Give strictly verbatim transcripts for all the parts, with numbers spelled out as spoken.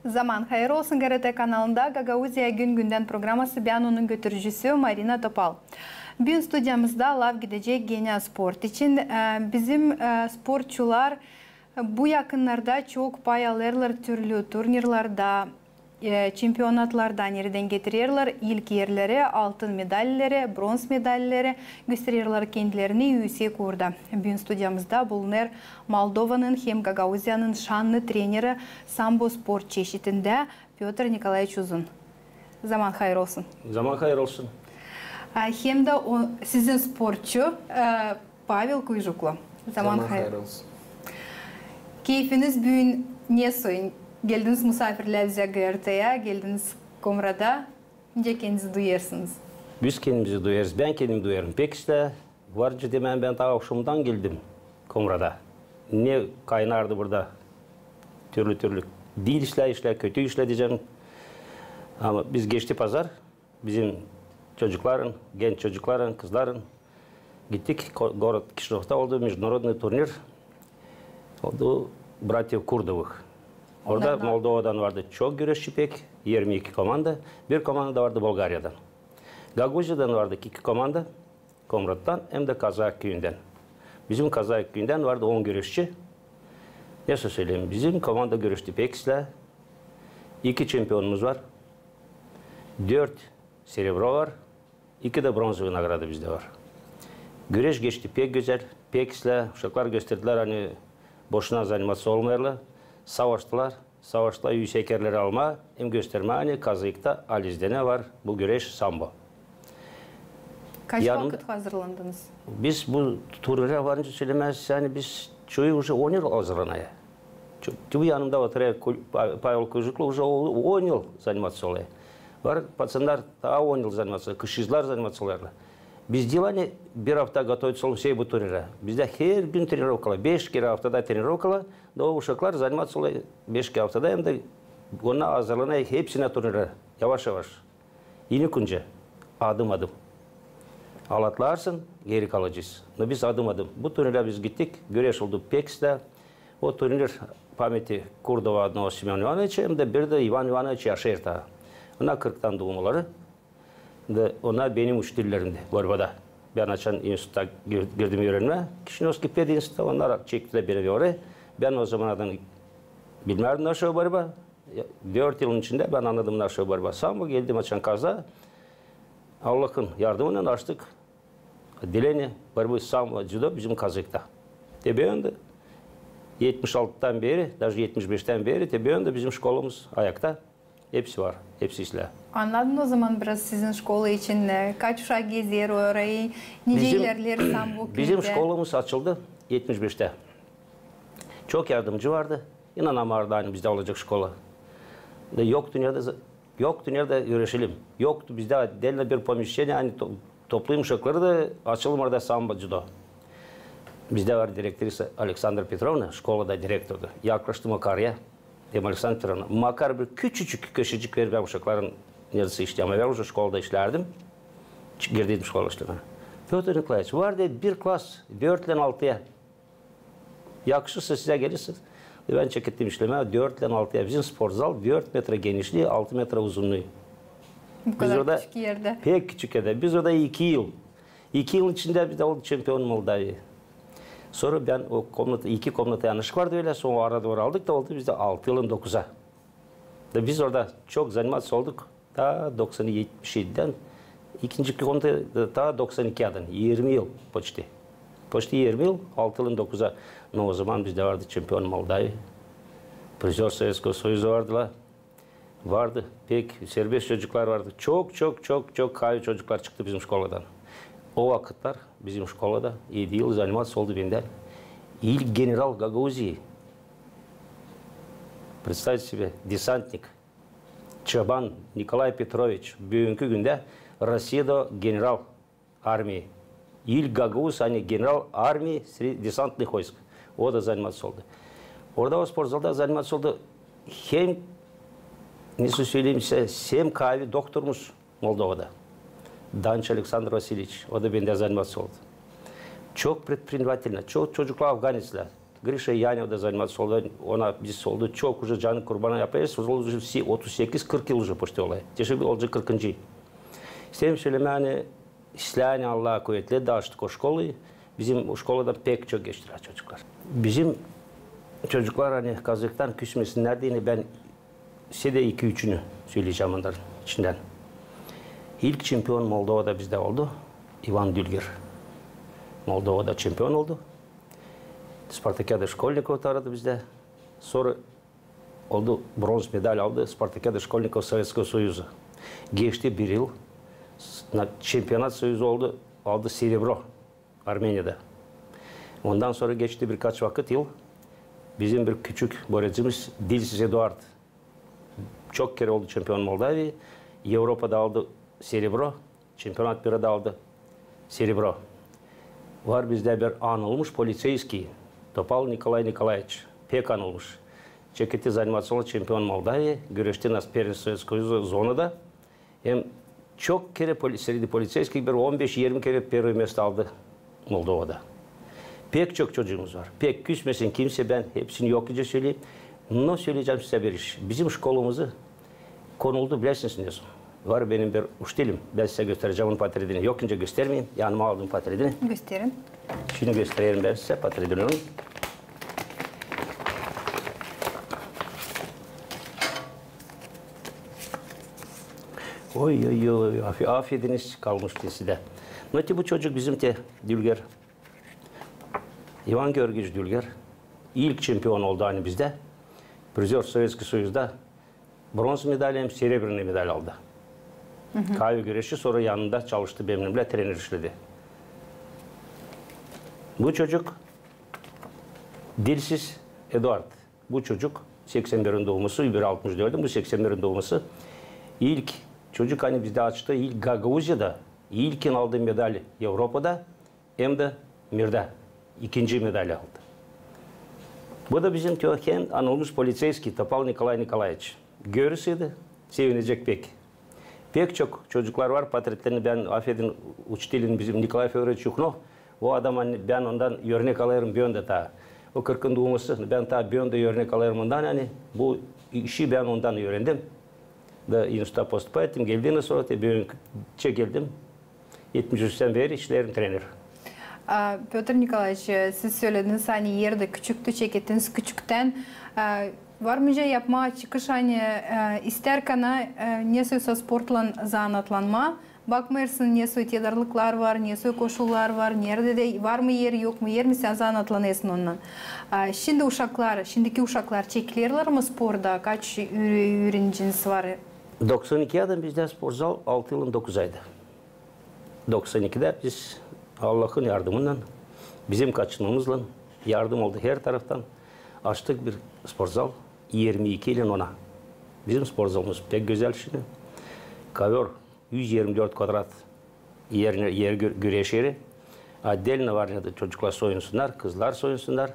Zaman hayır olsun. GRT kanalında "Gagauziya gün-gündän" programası, bän onun götürücüsü Marina Topal. Büün studiyamızda laf gidecek genä sport için. E, bizim, e, sportçular bu yakınnarda çok pay alêrlar türlü turnirlarda, e, çempionatlarda, neredän getirerlär ilk erleri, altın medalleri, bronz medalleri, göstererlär kendilerini üüsek uurda. Büün studiyamızda bulunêr Moldovanın hem Gagauziyanın şannı treneri sambo sport çeşitindä Pötr Nikolaeviç Uzun. Zaman hayır olsun. Zaman hayır olsun. A, hem dä o, sizin sportçu, e, Pavel Kuyjuklu. Zaman hayır olsun. Keyfiniz büün nesoy? Geldiniz musaafirlää bizä GRT-yä, geldiniz Komrada. Nicä kendinizi duyêrsınız? Biz kendimizi duyêrız. Bän kendimi duyêrım pek islää. Var nicä demää, bän taa avşamdan geldim Komrada. Ne kaynardı burada türlü-türlü diil işlär, işlär, kötü işlär deyecäm. Ama biz geçti pazar, bizim çocukların, genç çocukların, kızların gittik, ko-, город Кишинёвта oldu международный turnir. Oldu братьев Курдовых. Orada Moldovadan vardı çok güreşçi pek, irmi iki komanda. Bir komanda da vardı Bulgariyadan. Gagauziyadan vardı iki komanda, Komrattan hem dä Kazayak küüyündän. Bizim Kazayak küüyündän vardı on güreşçi. Nesoy söleyim, bizim komanda güreşti pek islää. İki çempionumuz var. Dört serebro var. İki dä bronzovıy nagrada bizdä var. Güreş geçti pek gözäl, pek islää. Uşaklar gösterdilär, ani boşuna заниматься olmêêrlar. Savaştılar, savaştılar üüsek erleri almaa hem göstermää, ani Kazayakta halizdän var bu güreş sambo. Kaç vakıt hazırlandınız? Biz bu turnirä var nicä sölemää, ani biz çoyu уже on yıl hazırlanêr. Ço-, bu yanımda oturêr Ku-, Pa-, Pavel Kuyjuklu, уже o-, on yıl заниматься olêr. Var patsannar taa on yıl заниматься, kışızlar заниматься olêrlar. Biz diil ani bir afta готовиться olêrız bu turnirä. Bizdä her gün trenirovkalar, beş kerä aftada trenirovkalar, da o uşaklar заниматься olêr beş kerä aftada, hem dä onnar hazırlanêr hepsinä turnirä, yavaş-yavaş. İlk öncä, adım-adım. Alatlarsın, geeri kalacez. No biz adım-adım. Bu turnirä biz gittik, güreş oldu pek islää. O turnir памяти Курдова одного Семёна Ивановича, hem dä bir dä İvan İvanoviç yaşêêr taa. Onnar kırktan duumaları. Da onnar benim uçitillerimdi borbada. Bän açan instituta gir-, girdim üürenmää, Кишинёвский пединститут, onnar çektilär beni oraya. Bän o zamandan bilmärdim, naşey borba. Ya, dört yılın içindä bän annadım, naşey borba. Sambo, geldim açan Kazaya. Allahın yardımınnan açtık отделение борьбы самбо, дзюдо bizim Kazayakta. Te büün dä etmiş altıdan beeri, даже etmiş beştän beeri, te büün dä bizim şkolamız ayakta. Hepsi var, hepsi islää. Annadım o zaman biraz sizin şkola için, e, kaç uşak gezer orayı, nicä ilerleer sambo küüdä? Bizim şkolamız açıldı etmiş beştä. Çok yardımcı vardı. İnanamêêrdı, ani bizdä olacek şkola. Da yoktu neredä za-, yoktu neredä üüreşelim. Yoktu bizdä отдельно bir помещение, ani to-, toplayım uşakları da açalım orada sambo, дзюдо. Bizdä var direktrisa Aleksandra Petrovna, şkolada direktordu. Yaklaştım Makarya. Dedim, Aleksandra Petrovna, makar bir küçücük köşecik ver, bän uşakların neredä işleyim. Ama bän уже şkolada işlärdim. Ç-, girdiydim şkola işlemää. Pötr Nikolaeviç, var, dedi, bir klas dörtlän altıya. Yakışırsa sizä gelirsiniz. Bän çekettim işlemää, dörtlän altıya. Bizim sportzal dört metra genişlii, altı metra uzunluu. Bu kadar küçük erdä. Pek küçük erdä. Biz orada iki yıl. İki yılın içindä biz dä olduk çempion Moldavii. Sora bän o komnata, iki komnata yanlışlık vardı ölä, sora arada aldık da oldu bizdä altı yılın dokuza. Da biz orada çok заниматься olduk. Taa doksan, etmiş edidän, ikinci komnata taa doksan iki adan, irmi yıl почти. Почти irmi yıl, altı yılın dokuza. No o zaman bizdä vardı çempion Moldavii, призёр Советского Союза vardılar. Vardı, pek serbest çocuklar vardı. Çok, çok, çok, çok kaavi çocuklar çıktı bizim şkoladan. O vakıtlar bizim şkolada edi yıl заниматься oldu bendän ilk general Gagauzii. Представьте себе, десантник. Çoban Nikolay Petroviç, büünkü gündä Rossiyada general armii. İlk gagauz, ani general armii сре-, десантных войск. O da заниматься oldu. Orada o sportzalda заниматься oldu hem, nesoy söleyim sizä, hem kaavi doktorumuz Moldovada, Daniç Aleksandr Vasilyiç, o da bendän заниматься oldu. Çok предпринимательно, çok çocuklar афганецлär. Grişa Yanev da zanimatsä oldu, ona biz oldu çok uje canı kurbanı yapêrız, oldu uje otuz sekiz, kırk yıl uje poşti olêr. Te şindi olacek kırkıncı. İsteerim sölemää, ani islää, ani Allah kuvetleri, da açtık o şkolayı. Bizim o şkoladan pek çok geçtilär çocuklar. Bizim çocuklar, ani kazıktan küsmesinnär deyni, bän sade iki-üçünü söleyecäm ondarın içindän. İlk çempion Moldovada bizdä oldu İvan Dülger. Moldovada çempion oldu. Spartakiada şkolnikov taaradı bizdä. Sora oldu, bronz medal aldı Spartakiada şkolnikov Sovetskogo Soyuza. Geçti bir yıl, s-, na, çempionat Soyuza oldu, aldı serebro Armeniyada. Ondan sora geçti birkaç vakıt yıl, bizim bir küçük borecimiz Dilsiz Eduard çok kerä oldu çempion Moldavii, Evropada aldı serebro, çempionat miirä da aldı serebro. Var bizdä bir anılmış poliţeyskiy Topal Nikolay Nikolaeviç, pek anılmış. Çeketti zanimaţiya çempion Moldavii, güreşti na первенстве Советского Союза zonada. Hem çok kerä poli-, среди полицейских bir on beş-irmi kerä первое место aldı Moldovada. Pek çok çocuumuz var. Pek küsmesin kimsey, bän hepsini yok nicä söleyim. No söleyecäm sizä bir iş. Bizim şkolamızı konuldu, bilersiniz ne zaman. Var benim bir uçitelim, bän sizä gösterecäm onun portretini. Yok nicä göstermeyim, yanıma aldım portretini. Gösterin. Şindi göstererim bän sizä portretini onun. Oy, oy, oy, afe-, afediniz, kalmış sizä. No te bu çocuk bizim te Dülger. İvan Georgiç Dülger. İlk çempion oldu ani bizdä. Призёр Советский Союзда. Bronz medal hem serebrenıy medal aldı. Kaavi güreşi, sora yanında çalıştı benimnän, trener işledi. Bu çocuk Dilsiz Eduard. Bu çocuk seksän birin duuması, öbürü altmış dördün, bu seksän birin duuması. İlk çocuk, ani bizdä açtı, ilk Gagauziyada ilkin aldı medal Evropada hem dä miirdä ikinci medal aldı. Bu da bizim te o hem anılmış poliţeyskiy Topal Nikolay Nikolaeviç. Görürseydi, sevinecek pek. Pek çok çocuklar var, portretlerini bän, afedin, uçitelin bizim Nikolay Födoroviç Çuhnov. O adam, ani bän ondan örnek alêrım büün dä taa. O kırkın duuması, bän taa büün dä örnek alêrım ondan, ani bu işi bän ondan üürendim. Da instituta поступать ettim, geldim dä sora te büün çekeldim. Etmiş üçtän beri işleerim trener. A, Pötr Nikolaeviç, siz sölediniz, ani er dä küçüktü, çekettiniz küçüktän. A, var mı nicä yapmaa çıkış, ani, e, istärkän, e, nesoy sa sportlan zanaatlanmaa, bakmêêrsın, nesoy tedarlıklar var, nesoy koşullar var, neredä dä var mı er, yok mu er, mi sän zanaatlanêrsın ondan. A, şindi uşaklar, şindiki uşaklar çekilerlär mi sporta, kaç üüre-, üüreniciniz var? Doksan iki adam bizdä sportzal, altı yılın dokuz ayda. Doksan ikidä biz Allahın yardımınnan, bizim kaçınmamızlan, yardım oldu her taraftan, açtık bir sportzal irmi iki yılın ona. Bizim sportzalımız pek gözäl şindi. Kovёr, üz irmi dört kvadrat er, er gü-, güreş eri. Отдельно var nerdä çocuklar soyunsunnar, kızlar soyunsunnar.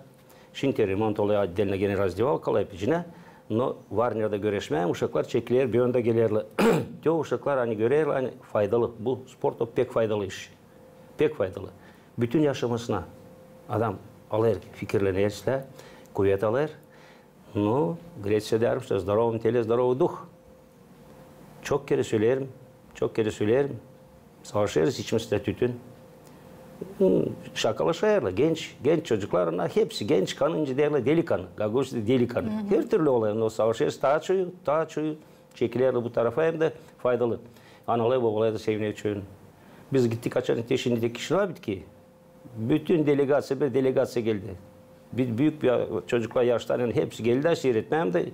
Şindi remont olêr, отдельно genä razdevaalka olêr içinä. No var nerdä güreşmää, uşaklar çekiler, büün dä gelerlär. Te uşaklar, ani görerlär, ani faydalı. Bu sport o pek faydalı iş. Pek faydalı. Bütün yaşamasına adam alêr, fikirlener islää, kuvet alêr. Ну, говорит, всё даром, что в здоровом теле здоровый дух. Çok kerä söleerim, çok kerä söleerim. Savaşêrız içimizä tütün. Hı, şakalaşêrlar. Genç, genç çocuklar, onnar hepsi genç, kanı nicä deerlär, deli kanı. Gagauziyada deli kanı. Her türlü olêr, no savaşêrız, taa çoyu, taa çoyu çekilerlär bu tarafa, hem dä faydalı. Analar, bobalar da sevinecek çoyun. Biz gittik açan te şindi te Kişinöv bitki. Bütün delegaţiya, bir delegaţiya geldi. Bir büük bir çocuklar yaşlarında hepsi geldi dä siiretmää, hem dä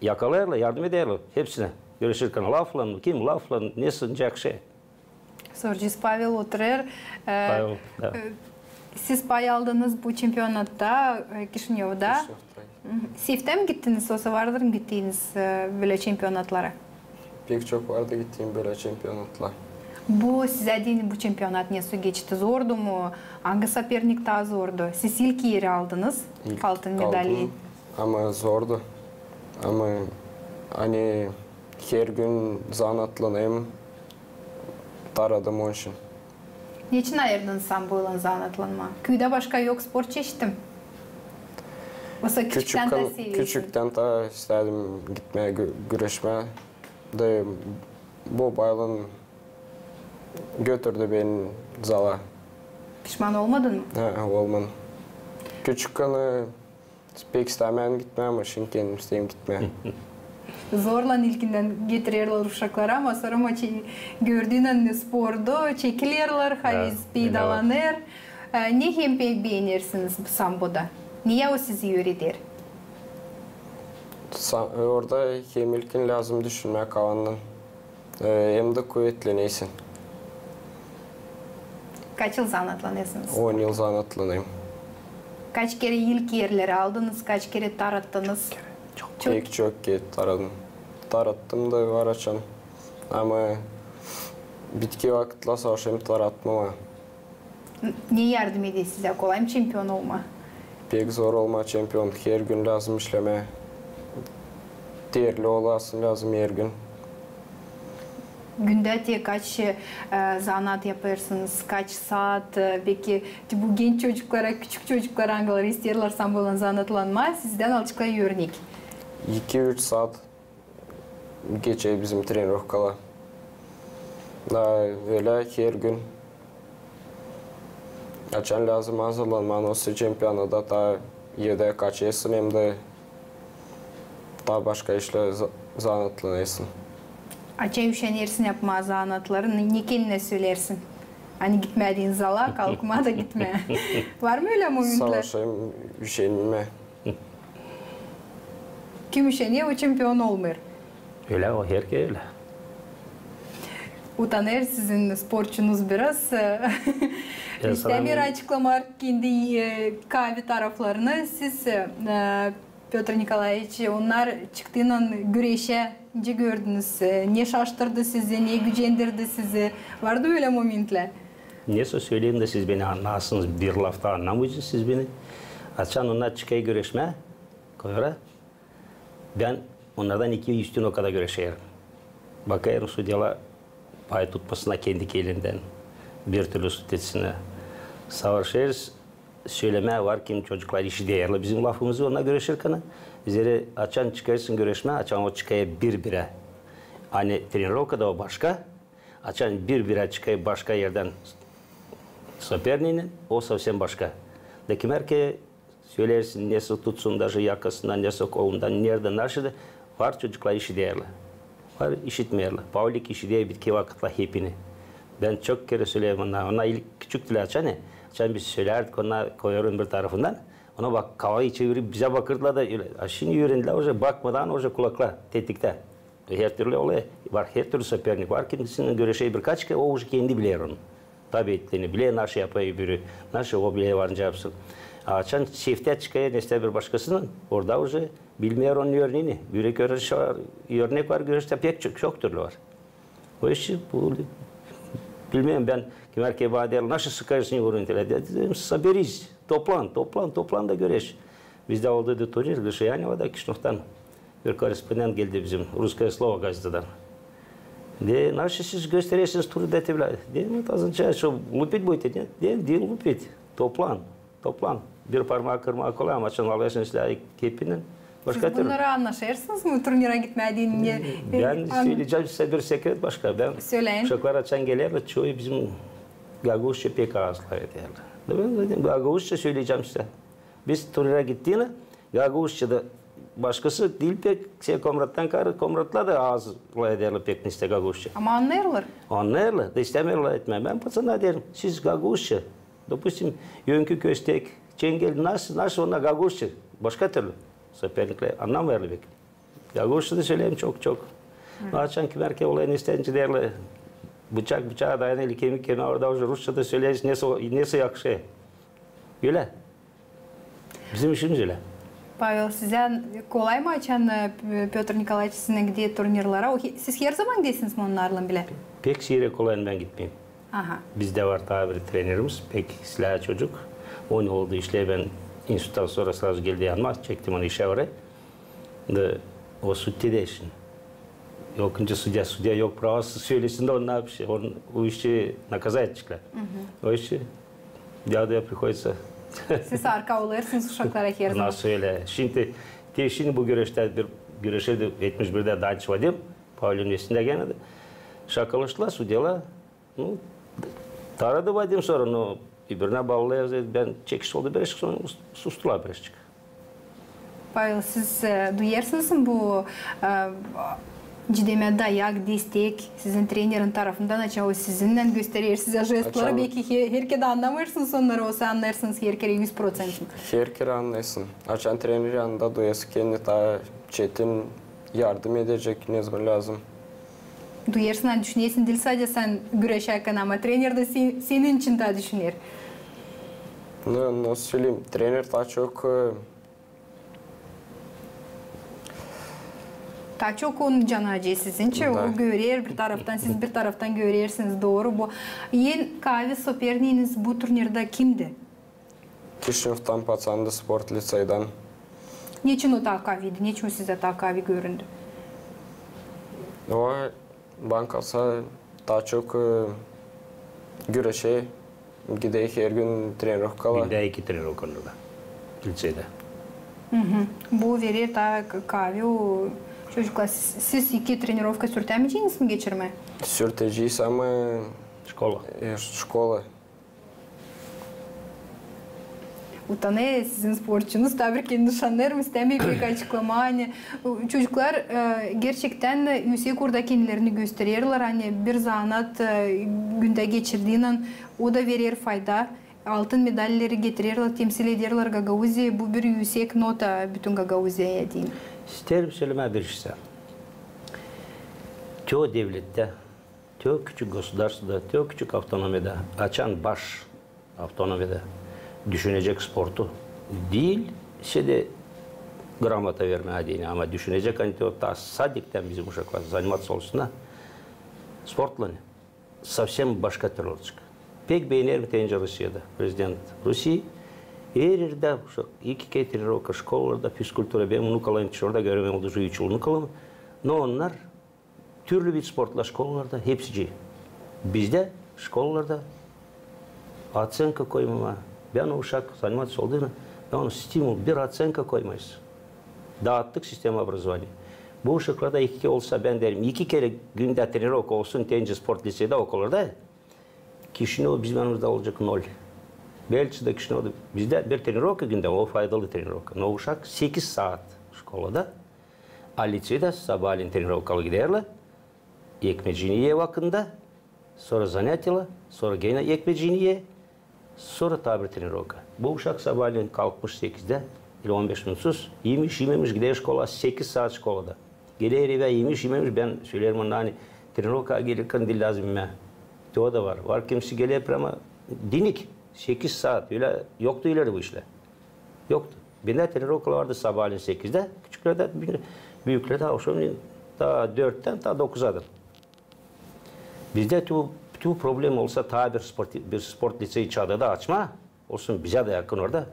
yakalêêrlar, yardım ederlär hepsinä. Görüşärkän laflan, kim laflan, ne sıncak şey. Sorcumuz Pavel oturêr. E, Pavel, da. E, siz pay aldınız bu çempionatta, e, Kişinövda. Kişinövda. Hı hı. Seftä mi gittiniz, osa vardır mı gittiiniz, e, bölä çempionatlara? Pek çok vardı gittiim bölä çempionatlara. Bu sizä deyni bu çempionat nesoy geçti? Zordu mu? Angı sopernik taa zordu? Siz ilk eri aldınız altın medali. İlk aldım, ama zordu. Ama, ani, her gün zanaatlanêrım, taaradım onun için. Neçin ayırdınız sän bu yılın zanaatlanmaa? Küüdä başka yok sport çeşidi mi? Osa küçüktän taa seviyorsun. Küçüktän taa istedim gitmää gü-, güreşmää. Da bu baylan götürdü beni zala. Pişman olmadın mı? Ha, olmadım. Küçükkän pek istämän gitmää, ama şindi kendim isteerim gitmää. Zorlan ilkindän getirerlär uşakları, ama sora maçı gördüünän spordu çekilerlär, havez peydalanêr. E, ne hem pek beenersiniz bu samboda? Ne o sizi üüreter? Sa-, orada hem ilkin lääzım düşünmää kalandan. E, hem dä kuvetlenesin. Kaç yıl zanaatlanêrsınız? On yıl zanaatlanêrım. Kaç kerä ilk erleri aldınız, kaç kerä tarattınız? Pek çok kerä taradım. Tarattım da var açan. Ama bitki vakıtlar savaşêrım taratmamaa. Ne yardım eder sizä? Kolay mı çempion olmaa? Pek zor olmaa çempion. Hergün lääzım işlemää. Terli olasın lääzım hergün. Gündä te kaç, e, zanaat yapêrsınız, kaç saat, e, peki, te bu genç çocuklara, küçük çocuklara, angıları isteerlär samboylan zanaatlanmaa, sizdän alaceklar örnek? İki-üç saat geçer bizim trenirovkalar. Da ölä hergün. Açan lääzım hazırlanmaa, osa çempionada taa evdä kaçêrsın hem dä taa başka işlär za-, zanaatlanêrsın. Açan üşenersin yapmaa zanaatları, ne, ne kendinä söleersin? Ani gitmää deyni zala, kalkmaa da gitmää. Var mı ölä momentlär? Savaşêrım üşenmää. Kim üşener, o çempion olmêêr. Ölä o, herkez ölä. Utanêr sizin sportçunuz biraz. İstämeer açıklamaa kendi, e, kaavi taraflarını. Siz, e, Pötr Nikolaeviç, onnar çıktıynan güreşä, nicä gördünüz, e, ne şaştırdı sizi, ne gücendirdi sizi? Vardı ölä momentlär? Nesä söleyim dä siz beni annayasınız, bir lafta annamayacenız siz beni. Açan onnar çıkêr güreşmää kovera, bän onnardan iki üstün o kadar güreşerim. Bakêrım, sudyalar pay tutmasınnar kendi elindän, bir türlü sud etsin. Savaşêrız, sölemää var, kim çocuklar işidärlär bizim lafımızı, onnar güreşerkän. Zerä açan çıkêrsın güreşmää, açan o çıkêr bir-birä. Ani trenirovkada o başka, açan bir-birä çıkêr başka erdän sopernikinin, o sovsem başka. Da kimär ki söleersin, nesä tutsun, daje yakasından, nesä kolundan, neredän, naşey da, var çocuklar işidärlär. Var işitmeerlär. Pavlik işidär bitki vakıtlar hepini. Bän çok kerä söleerim onnara. Onnar ilk küçüktülär açan, e, açan biz sölärdik, onnar koyêrım bir tarafından. Onnar bak, kafayı çevirip bizä bakêrdılar da ölä. A şindi üürendilär, uje bakmadan, uje kulaklar tetiktä. Her türlü olêr. Var, her türlü sopernik var. Kimisinnän güreşer birkaç kerä, o uje kendi biler onu. Tabii ettiini biler, naşey yapêr öbürü, naşey o biler var nicä yapsın. A açan çiftä çıkêr nesä bir başkasınnan, orada uje bilmeer onun örneeni. Börek örnek var, örnek var, güreştä pek çok, çok türlü var. O iş bu, bilmeerim bän, kimär ki bana deer, naşey sıkêrsın, öbürünkilär. Deerim, соберись, toplan, toplan, toplan da güreş. Bizdä olduydu turnir, Grişa Yanevada, Kişinövdan. Bir korrespondent geldi bizim «Русское слово» gazetadan. Deer, naşey siz gösterersiniz turnirda te bilä? Deerim, это означает, что лупить будете, нет? Deer, diil lupit. Toplan, toplan. Bir parmaa kırmaa kolay, ama açan alêrsın silää hepinän. Başka türlü. Siz bunnara annaşêrsınız mı, turnirä gitmää deyni? Bän söleyecäm sizä bir sekret başka. Bän... Söleyin. Uşaklar açan gelerlär, çoyu bizim gagauzça pek az lafedärlär. Da bän dedim, gagauzça söleyecäm sizä. Biz turnirä gittiynän, gagauzça da başkası diil pek, şey, Komrattan karı, Komratlar da az lafedärlär pek nesä gagauzça. Ama annêêrlar. Annêêrlar, da istämeerlär lafetmää. Bän patsannara deerim, siz gagauzça, допустим, önkü köstek, çengel, naşey, naşey onnar gagauzça, başka türlü. Soperniklär annamêêrlar pek. Gagauzça da söleerim çok-çok. Açan kimär ki olêr nesä, nicä deerlär, bıçak bıçaa dayanêr, kemik kemiä, orada uje rusça da söleersin, nesä, nesä yakışêr. Ölä. Bizim işimiz ölä. Pavel, sizä kolay mı açan, e, Pötr Nikolaeviç sizinnän gider turnirlara? O he-, siz her zaman gidersiniz mi onnarlan bilä? Pek siirä kolay bän gitmeerim. Aha. Bizdä var taa bir trenerimiz, pek silää çocuk. On yıl oldu işleer, bän instituttan sora srazu geldi yanıma, çektim onu işä oraya. Da o sudya da işin. Yok, nicä sudya, sudya yok pravosı sölesin da onnar bir şey. Onu, o işi nakazat edeceklär. O işi, ya da приходится Siz arka olêrsınız uşaklara her zaman. Nasıl ölä? Şindi, te şindi bu güreştä bir, güreşä dä etmiş birdä Danç Vadim, Pavlin üstündä genä dä. Şakalaştılar, sudiyalar. Nu, taradı Vadim sora, no, bir-birinä baalılar, bän çekiş oldu birazçık, sora sus-, sustulä birazçık. Pavel, siz, e, duyêrsınız mı bu, e, cidemä dayak, destek sizin trenerin tarafından, açan o sizinnän gösterer sizä jestları, belki he-, herkerä annamêêrsınız onnarı, olsa annêêrsınız herkerä üz proţent? Herkerä annêêrsın. Açan trener yanında duyêrsın kendini taa çetin, yardım edecek ne zaman lääzım. Duyêrsın, ani düşünersin, diil sade sän güreşärkän, ama trener dä se-, senin için taa düşüner. Ne, nasıl söleyim, trener taa çok, e, taa çok onun canı acıyêr sizinnän, o görer bir taraftan, siz bir taraftan görersiniz, dooru bu. En kaavi soperniiniz bu turnirda kimdi? Kişinövdan paţandı, sport liţeydän. Neçin o taa kaaviydi, neçin o sizä taa kaavi göründü? O, bana kalsa, taa çok, e, güreşä, gider hergün trenirovkalara. Gündä iki trenirovka onda da. Liţeydä. Bu verer taa k-, kaavi o çocuklara. Siz, siz iki trenirovka sürtämeyeceniz mi geçirmää? Sürtecez, ama, e, şkola. Utanêr sizin sportçunuz, taa bir kendini şanêêr, istämeer pek açıklamaa, ani çocuklar, e, gerçektän üüsek orada kendilerini göstererlär, ani bir zanaat, e, gündä geçirdiynän, o da verer fayda. Altın medalleri getirerlär, temsil ederlär Gagauziyayı, bu bir üüsek nota bütün Gagauziyaya deyni. İsteerim sölemää bir şey. Te o devlettä, te o küçük gosudarstvoda, te o küçük avtonomiyada, açan baş avtonomiyada düşünecek sportu, diil sade gramota vermää deyni, ama düşünecek, ani te o taa sadiktän bizim uşaklar zanimaţa olsunnar sportlan, sovsem başka türlü olacek. Pek beenerim te nicä Rusiyada. Prezident Rusiyi, her erdä iki-iki trenirovka, şkolalarda, fizkultura, benim unukalarım hiç orada göremää oldu, üç unukalarım. No onnar türlü vid sportlar şkolalarda, hepsicii. Bizdä şkolalarda otsenka koymamaa. Bän o uşak zanimaţa oldu, bän ona stimul, bir otsenka koymayız. Daattık sistema obrazovaniya. Bu uşaklarda iki-iki olsa, bän deerim, iki kerä gündä trenirovka olsun, te nicä sport liţeydä, okullarda. Kişinöv bizim yanımızda olacek nol. Belçikada, Kişinövda bizdä bir trenirovka gündä, o faydalı trenirovka. No uşak sekiz saat şkolada, a liţeydä sabaalän trenirovkalı giderlär, ekmecini iyer vakıdında, sora zanaatlar, sora genä ekmecini iyer, sora taa bir trenirovka. Bu uşak sabaalän kalkmış sekizdä, ili on beş minutsuz, imiş, imemiş, gider şkolaya, sekiz saat şkolada. Geler evä, imiş, imemiş, bän söleerim ona, ani trenirovkaya gelärkän diil lääzım imää. Te o da var. Var kimisi geler prama dinik, sekiz saat, ölä yoktu ileri bu işlär. Yoktu. Bendä trenirovkalar vardı sabaalän sekizdä, küçüklerdä, büüklerdä, akşamneyin taa dörttän taa dokuzadan. Bizdä te bu, te bu problema olsa, taa bir sport, bir sport liţeyi Çadrada açmaa, olsun bizä dä yakın orada,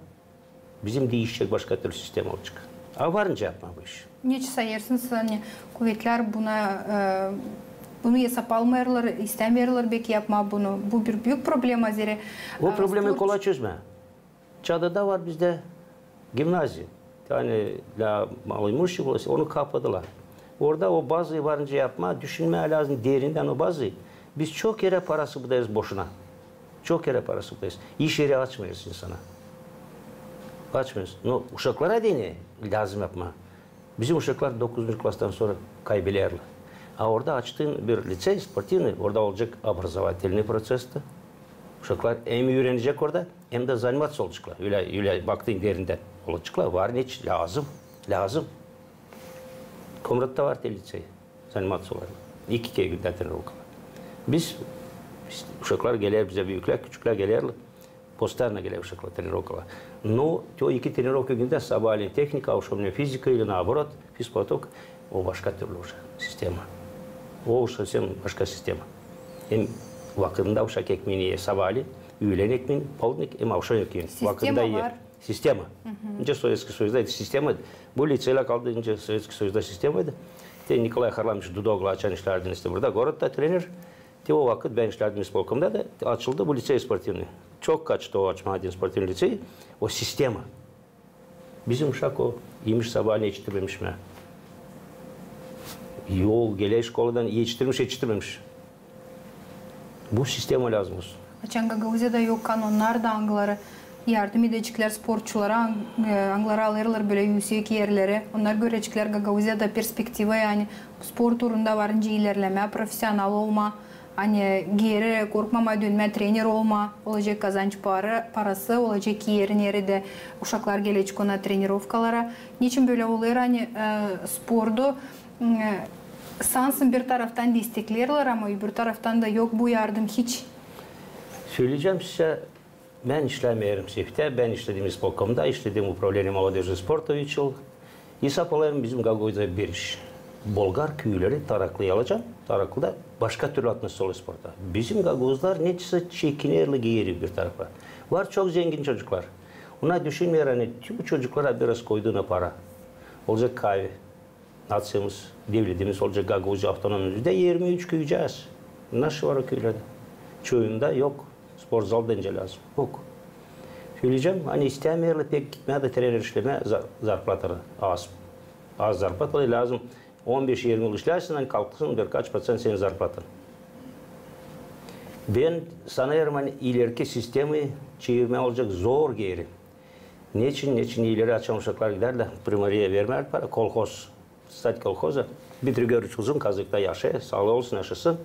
bizim diişecek, başka türlü sistema olacek. A var nicä yapmaa bu işi. Neçin sayêrsınız, ani kuvetlär buna, e, bunu esap almêêrlar, istämeerlär beki yapmaa bunu? Bu bir büük problema, zerä, e, sport. O problemayı kolay çözmää. Çadrada var bizdä gimnaziya. Yani, для малоимущих властей, onu kapadılar. Orada o bazayı var nicä yapmaa, düşünmää lääzım derindän o bazayı. Biz çok erä parası bıdêrız boşuna. Çok erä parası bıdêrız. İş eri açmêêrız insana. Açmêêrız. No uşaklara deyni lääzım yapmaa. Bizim uşaklar dokuzuncu klastan sora kaybelerlär. A orada açtıın bir liţey sportivnıy, orada olacek образовательный proţes dä. Uşaklar hem üürenecek orada, hem dä zanimaţa olaceklar. Ölä, ölä baktıın derindän olaceklar. Var neçin, lääzım, lääzım. Komratta var te liţey, zanimaţa olêr. İki kerä gündä trenirovkalar. Biz, biz, uşaklar geler bizä, büüklär, küçüklär gelerlär. Постоянно geler uşaklar trenirovkalara. No te o iki trenirovka gündä, sabaalän tehnika, akşamneyin fizika ili наоборот, физподготовка, o başka türlü уже sistema. O уже совсем başka sistema. Hem vakıdında uşak ekmeeni iyer sabaalän, üülen ekmeeni, полдник hem akşam ekmeeni. Vakıdında iyer. Sistema. Nicä Sovetskiy Soyuzda sistema. Bu liţeylär kaldı nicä Sovetskiy Soyuzda sistemaydı. Te Nikolay Harlamoviç Dudoglu açan işlärdi işte burada, gorodda trener. Te o vakıt bän işlärdim isполкомda da açıldı bu лицей спортивный. Çok kaçtı o açmaa sportivnıy лицей, o sistema. Bizim uşak o imiş sabaalän etiştirmemiş mää. Yol geler şkoladan etiştirmiş, etiştirmemiş. Bu sistema lääzım olsun. Açan Gagauziyada yok kanonnar da, angıları yardım edeceklär sportçulara, ang-, e, angıları alêrlar bölä üüsek erleri. Onnar göreceklär Gagauziyada perspektiva, ani sport uurunda var nicä ilerlemää, profesional olmaa, ani geeri korkmamaa dönmää, trener olmaa, olacek kazanç para-, parası, olacek eri, neredä uşaklar gelecek ona trenirovkalara. Neçin bölä olêr, ani, e, sportu, e, sansın bir taraftan destekleerlär, ama öbür taraftan da yok bu yardım hiç. Söleyecäm sizä, bän işlämeerim SİFTtä, bän işledim isполкомda, işledim управление молодёжи и спорта üç yıl. Esap alêrım, bizim Gagauziyada bir iş. Bolgar küüleri Taraklıya alacam. Taraklıda başka türlü относятся olêr sporta. Bizim gagauzlar neçin çekinerlär geeri bir tarafa. Var çok zengin çocuklar. Onnar düşünmeer, ani tüm çocuklara biraz koyduuna para. Olacek kaavi. Naţiyamız, devletimiz olacek Gagauziya avtonomnıy. Bizdä irmi üç küücääz. Naşey var o küülerdä? Çoyunda yok sportzal da nicä lääzım. Yok. Söleyecäm, ani istämeerlär pek gitmää dä trener işlemää, za-, zarplata az. Az zarplata lääzım. On beş irmi yıl işlärsin, ani kalksın birkaç proţent senin zarplatan. Bän sanêrım, ani ilerki sistemayı çevirmää olacek zor geeri. Neçin, neçin ileri açan uşaklar gidärlär, primariya vermärlär para, kolhoz. Стать колхоза. Bitirgör uçuzun, kazıkta yaşêêr, saalıı olsun, yaşasın.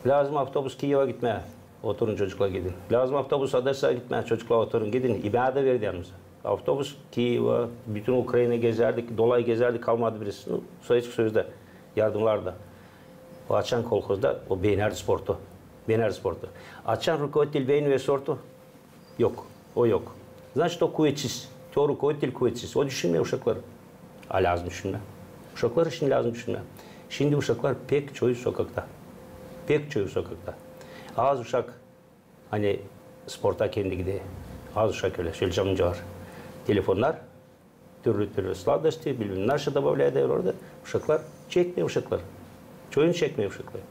Lääzım avtobus Kiyeva gitmää, oturun, çocuklar, gidin. Lääzım avtobus Odesaya gitmää, çocuklar, oturun, gidin. İmää dä verdi yanımıza. Avtobus Kiyeva, bütün Ukraina gezärdik, dolay gezärdik, kalmadı birisi. Ну, Sovetskiy Soyuzdä yardımnar da. O açan kolhozda, o beenärdi sportu. Beenärdi sportu. Açan rukovoditelь beenmeer sportu, yok. O yok. Значит, o kuvetsiz. Te o rukovoditelь kuvetsiz. O düşünmeer uşakları. A lääzım düşünmää. Uşaklar için lääzım düşünmää. Şindi uşaklar pek çoyu sokakta. Pek çoyu sokakta. Az uşak, ani sporta kendi gider. Az uşak ölä. Şöylä canımca var. Telefonnar, türlü-türlü сладости, bilmäm, naşey добавляют orada. Uşaklar çekmeer uşakları. Çoyunu çekmeer uşakları.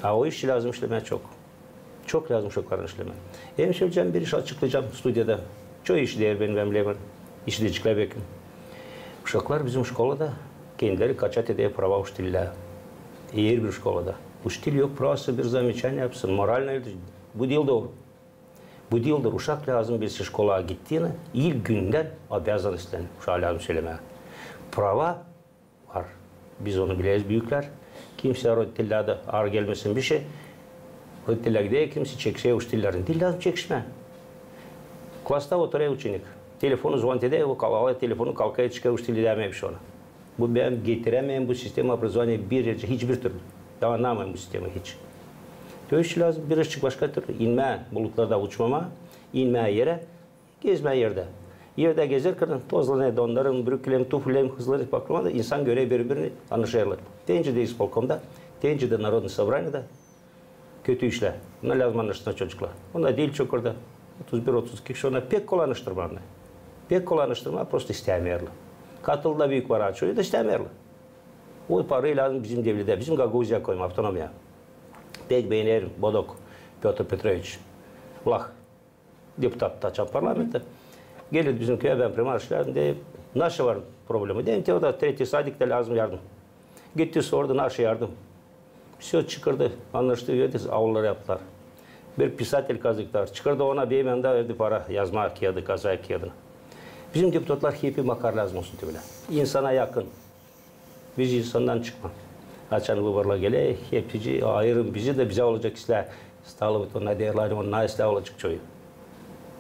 A o iş için lääzım işlemää çok. Çok lääzım uşakların işlemää. Hem söleyecäm bir iş, açıklayacam studiyada. Çoyu iş deer benim, bän bilerim. İşideceklär bekim. Uşaklar bizim şkolada kendileri kaçat eder prava uçitellää. Herbir şkolada. Uçitel yok pravası bir замечание yapsın. Moralno bu diil dooru. Bu diildir. Uşak lääzım bilsin şkolaya gittiini, ilk gündän обязанностьларын uşaa lääzım sölemää. Prava var. Biz onu bileriz, büüklär. Kimsä, roditellärdä aar gelmesin bişey. Roditellär gider, kimsä çekişer uçitellerin. Diil lääzım çekişmää. Klasta oturêr uçenik. Telefonu zvonit eder, o kal-, alêr telefonu, kalkêr, çıkêr, uçitel demeer bişey ona. Bu, bän getirämeerim bu sistema образования bir erä, hiçbir türlü. Bän annamayım bu sistema hiç. То есть lääzım birazçık başka türlü. İnmää bulutlarda uçmamaa, inmää erä, gezmää erdä. Erdä gezerkän tozlanêr donnarım, brüklerim, tuflilerim hızlanêr, bakıma da insan görer biri-birini, annaşêrlar. Te nicä dä исполкомda, te nicä dä Народное собраниеда. Kötü işlär. Onnar lääzım annaştırsın çocukları. Onnar diil çok orada. Otuz bir, otuz iki kişi, onnar pek kolay annaştırmaa. Pek kolay annaştırmaa, prosto istämeerlär. Katıldılar büük para, çoyu da istämeerlär. O parayı lääzım bizim devletä, bizim Gagauziyaya koymaa, avtonomiyaya. Pek beenerim, Bodok Pötr Pötroviç. Vlah. Deputat açan parlamentä. Geler bizim küüyä, bän primar işlärdim, deer, naşey var problema. Deerim, te orada третий садикtä lääzım yardım. Gitti, sordu, naşey yardım. Всё, çıkardı, annaştı, verdi, aulları yaptılar. Bir pisatelä kazıkta çıkardı, ona benim yanımda verdi para, yazma kiyadı, kaza kiyadını. Bizim deputatlar hepi makar lääzım olsun te bölä. İnsana yakın. Biz insandan çıkma. Açan vıborlar geler, hepsi ayırın bizi dä, bizä olacek islää. Стало быть, onnar deerlär, onnar islää olacek çoyu.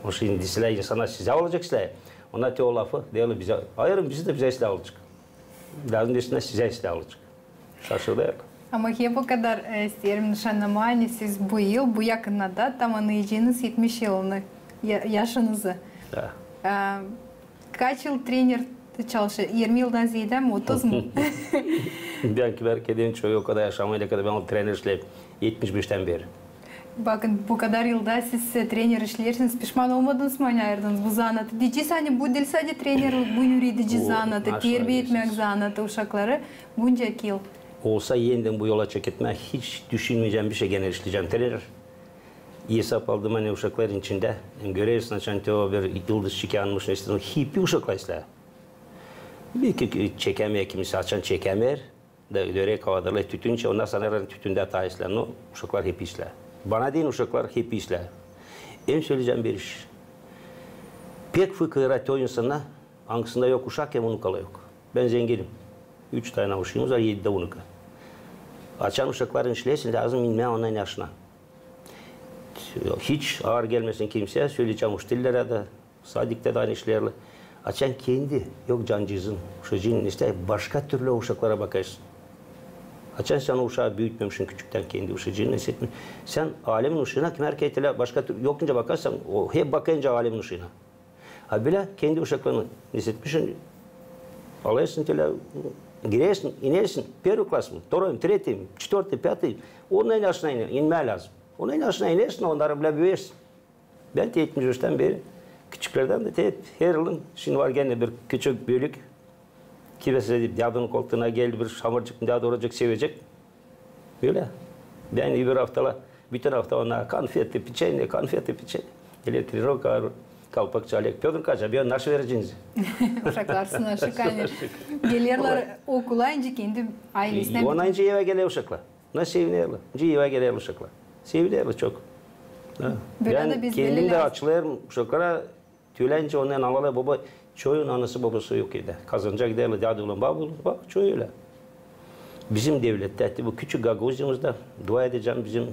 O şindi islää insana, sizä olacek islää. Onnar te o lafı deerlär bizä, ayırın bizi dä, bizä islää olacek. Lääzım desinär, sizä islää olacek. Şaşırêrlar. Ama hep okadar, e, isteerim nışannamaa, ani siz bu yıl, bu yakınada tamannayacınız etmiş yılını, ya-, yaşınızı. Da. E, kaç yıl trener çalışêr? İrmi yıldan zeedä mi, otuz mu? Bän kibar ederim, çoyu okadar yaşamayı, ne kadar bän trener işleerim. Etmiş beştän beeri. Bakın, bu kadar yılda siz, e, trener işleersiniz, pişman olmadınız mı, ani ayırdınız bu zanaatı? Deyecez, ani bu diil sade trenerlik, bu üüredici zanaatı, terbiya etmäk zanaatı uşakları. Buncak yıl Olsa enidän bu yola çeketmää, hiç düşünmeyecäm, bir şey genä işleyecäm. Trener. Esap aldım, ani uşakların içindä, hem görersin, açan te o bir yıldız çıkanmış, neysä, hep uşaklar islää. Bir iki çekämeer kimsä, açan çekämeer, da dörä kavadırlar tütünçä, ondan sora tütündä taa islää. No, uşaklar hep islää. Bana deyni, uşaklar hep islää. Hem söleyecäm bir iş. Pek fıkıra te o insana, angısında yok uşak hem unukalar yok. Bän zenginim. Üç tanä uşaamız var, edi dä unuka. Açan uşakların işlesin, lääzım inmää onnarın yaşına. Hiç aar gelmesin kimseyä, söleyecäm, uçtillerä dä, sadiktä dä aynı işlerlär. Açan kendi yok cancıızın, uşacıın, neysä, başka türlü o uşaklara bakêrsın. Açan sän o uşaa büütmemişsin küçüktän, kendi uşacıını nesetmemişsin. Sän alemin uşaana kimär keytele başka türlü, yok nicä bakarsan, o hep bakêr nicä alemin uşaana. A bölä kendi uşaklarını nesetmişsin, alêrsın telä, girersin, inersin, первый класс mı, второй mı, третий mı, четвёртый, пятый, onnarın yaşına inmää lääzım. Onnarın yaşına inersin, onnarı bölä büüdersin. Bän te etmiş uştan beri, küçüklerdän dä te hep, her yılın, şindi var genä bir küçük bölük, kimsä deyni, dädunun koltuuna geler bir hamırcık, dädu oracık sevecek. Bölä. Bän öbür aftalar, bütün afta onnara konfeti, печенье, konfeti, печенье. Geler trenirovkaya, kalpak çalêr. Pötr Nikolayiç, bän naşa vereceniz? Uşaklar sınaşık, ani gelerlär okula, nicä kendi ailesinä. Onnarın nicä evä geler uşaklar. Ne sevinerlär. Nicä evä gelerlär uşaklar. Sevinerlär çok. Ha. Bölä dä biz kendim dä açılêrım uşaklara, tölä nicä onnarın analar, boba, çoyunun anası, bobası yok evdä. Kazanca giderlär däduylan, babulan, bak, çoyu ölä. Bizim devlettä, bu küçük Gagauziyamızda, dua edecäm bizim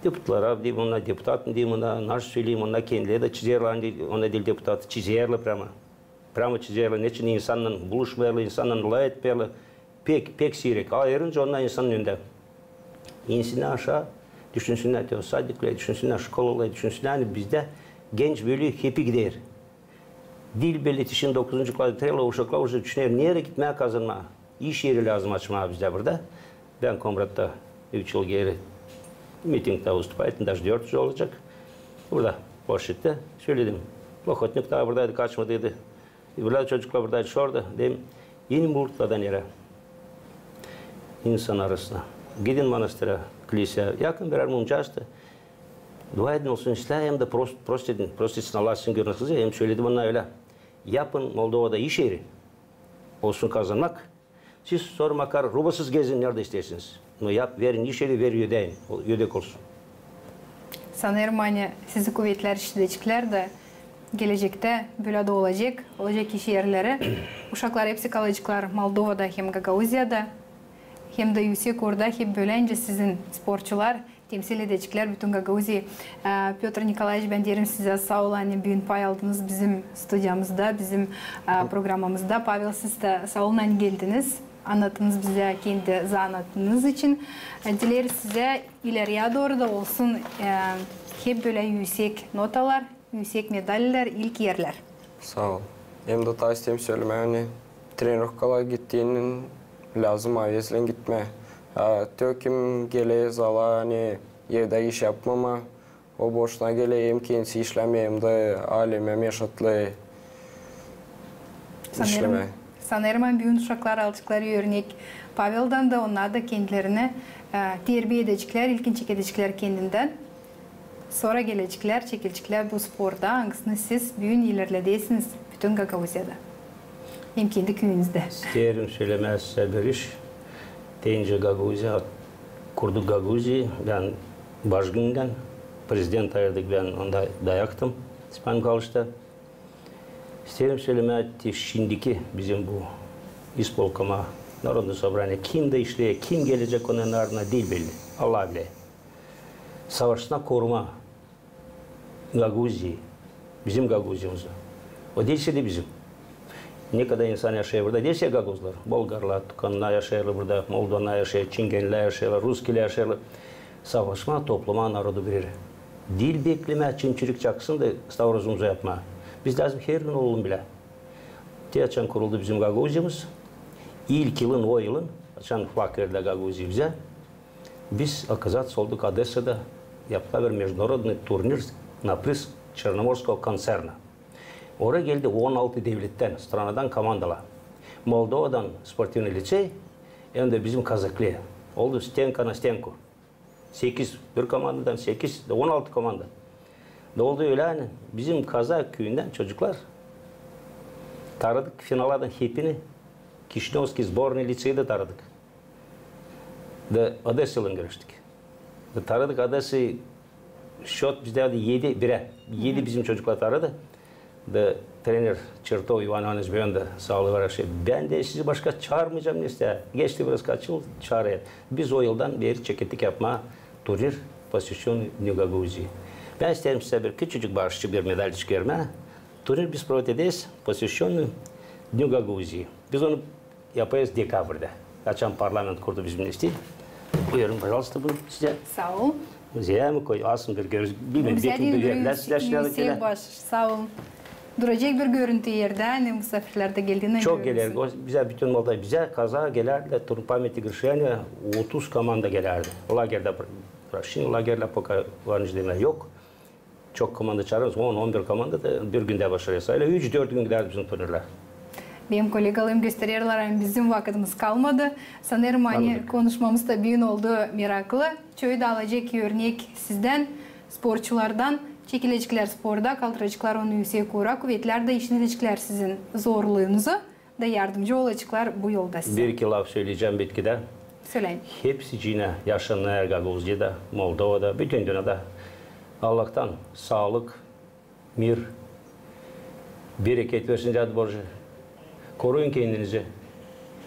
deputatlara, deyim, onnar deputat mı deyim, onnar naşa söleyim, onnar kendileri dä çizerlär, ani onnar diil deputat, çizerlär prama. Prama çizerlär, neçin insannan buluşmêêrlar, insannan lafetmêêrlar. Pek, pek siirek. Ayırınca onnar insanın önündä. İnsinnär aşaa, düşünsünnär te o sadikleri, düşünsünnär şkolaları, düşünsünnär, ani bizdä genç bölüü hep gider. Diil belli, şindi dokuzuncı klassa bitirer, o uşaklar уже düşüner, nereyi gitmää kazanmaa. İş eri lääzım açmaa bizdä burada. Bän Komratta üç yıl geeri mitingtä выступать ettim, даже dört yıl olacek. Burada, площадьtä söledim. Plahotnik taa buradaydı, kaçmadıydı. Burada çocuklar buradaydı, şorada. Deyim, inin bu urtlardan erä insan arasına. Gidin manastıra, kliseyä, yakın birär mumcu astı. Dua edin, olsun islää, hem dä prost, prost edin, prost etsin Allah sizin görünüzü. Hem söledim onnara ölä: yapın Moldovada iş eri, olsun kazanmak. Siz sora makar rubasız gezin, neredä isteersiniz. No yap, verin iş eri, verin ödeyin, ödek olsun. Sanêrım, ani sizi kuvetlär işideceklär dä, gelecektä bölä dä olacek, olacek iş erleri. Uşaklar hepsi kalaceklar Moldovada hem Gagauziyada. Hem dä üüsek orada hep bölä nicä sizin sportçular temsil edeceklär bütün Gagauziyayı. E, Pötr Nikolayiç, bän deerim sizä saa olun, ani büün pay aldınız bizim studiyamızda, bizim, e, programamızda. Pavel, siz dä saa olun, ani geldiniz. Annattınız bizä kendi zanaatınız için. E, dileriz sizä ileriyä dooru da olsun, e, hep bölä üüsek notalar, üüsek medaller, ilk erlär. Saa ol. Hem dä taa isteerim sölemää, ani trenirovkalara gittiinän lääzım avezlän gitmää. A te kim geler zala, ani evdä iş yapmamaa, o boşuna geler, hem kendisi işlämeer, hem dä alemä meşatlêêr işlemää. Sanêrım, ani büün uşaklar alaceklar örnek Paveldan da, onnar da kendilerinä, e, terbiya edeceklär, ilkin çekedeceklär kendindän. Sora geleceklär, çekileceklär bu sporta, angısını siz büün ilerledesiniz bütün Gagauziyada hem kendi küüyünüzdä. İsteerim sölemää sizä bir iş. Deyni Gagauziya, kurduk Gagauziyayı, bän baş günündän, prezident ayırdık, bän onda dayaktım Stepan Mihayloviçtä. İsteerim sölemää, te şindiki bizim bu ispolkoma, Narodno sobraniya, kim dä işleer, kim gelecek onnarın ardına, diil belli. Allah biler. Savaşsınnar korumaa Gagauziyayı, bizim Gagauziyamızı. O diil sade bizim. Ne kadar insan yaşêêr burada, diil sade gagauzlar. Bolgarlar, tukannar yaşêêrlar burada, moldovannar yaşêêr, çingenlilär yaşêêrlar, ruskilär yaşêêrlar. Savaşmaa, toplamaa narodu bir erä. Diil beklemää, çimçirik çaksın da stavros zumzo yapmaa. Biz lääzım her gün olalım bilä. Te açan kuruldu bizim Gagauziyamız, ilk yılın, o yılın, açan flag verdilär Gagauziya bizä, biz оказаться olduk Odesada, yaptılar bir международный турнир на приз Черноморского концерна. Oraya geldi on altı devlettän, stranadan komandalar. Moldovadan спортивный лицей, hem dä bizim kazaklı. Oldu stenka na stenku. Sekiz bir komandadan, sekiz dä on altı komanda. Da oldu ölä, ani bizim kazak küüyündän çocuklar taarıdık finalardan hepsini, Kişinövskiy zbornıy liţeyi dä taarıdık. Da Odesaylan görüştük. Da taarıdık Odesayı, şot bizdä oldu edi birä. Edi bizim çocuklar taarıdı. Da trener Çertov İvan İvanoviç, bän dä saa ol, var şey. Bän dä sizi başka çaarmayacam neredä. Geçti biraz kaç yıl, çaarêr. Biz o yıldan beri çekettik yapmaa turnir, посвящённый Дню Гагаузии. Bän isteerim sizä bir küçücük barışçı bir medalcık vermää. Turnir biz проводит ederiz, посвящённый Дню Гагаузии. Biz onu yapêrız dekabrda. Açan parlament kurdu bizim nestil. Buyurun, пожалуйста, bu sizä. Saa ol. Zerä mi koy, asın bir görüz, bilmeerim, bekim bir görüz, yüksek baş, saa ol. Duracek bir görüntü erdä, ani musaafirlär dä geldiinä. Çok geler, o, bizä bütün Moldova, bizä kazaa gelärdilär, turnir памяти Гришина, otuz komanda gelärdi. Lagerdä, şindi lagerlär poka var nicä demää yok. Çok komanda çaarêrız, on, on bir komanda da bir gündä başarêrız. Ölä üç-dört gün gidärdi bizim turnirlär. Benim kolegalarım göstererlär, ani bizim vakıdımız kalmadı. Sanêrım, ani konuşmamız da büün oldu meraklı. Çoyu da alacek örnek sizdän, sportçulardan. Çekileceklär sporda, kaldıraceklar onu üüsek uura, kuvetlär da işidecekler sizin zorluunuzı da yardımcı olaceklar bu yolda sizä. Bir-iki laf söleyecäm bitki dä. Söleyin. Hepsicinä yaşayana Gagauziyada, Moldovada, bütün dünnedä Allahtan saalık, mir, bereket versin, dädu Bože. Koruyun kendinizi.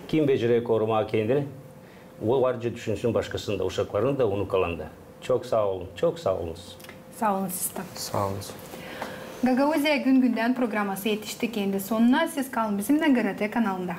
Kim becerer korumaa kendini, o varınca düşünsün başkasını da, uşaklarını da, unukalarını da. Çok saa olun, çok saa olunuz. Saa olun siz dä. Saa olun. Gagauziya gün-gündän programası etişti kendi sonuna. Siz kalın bizimnän GRT kanalında.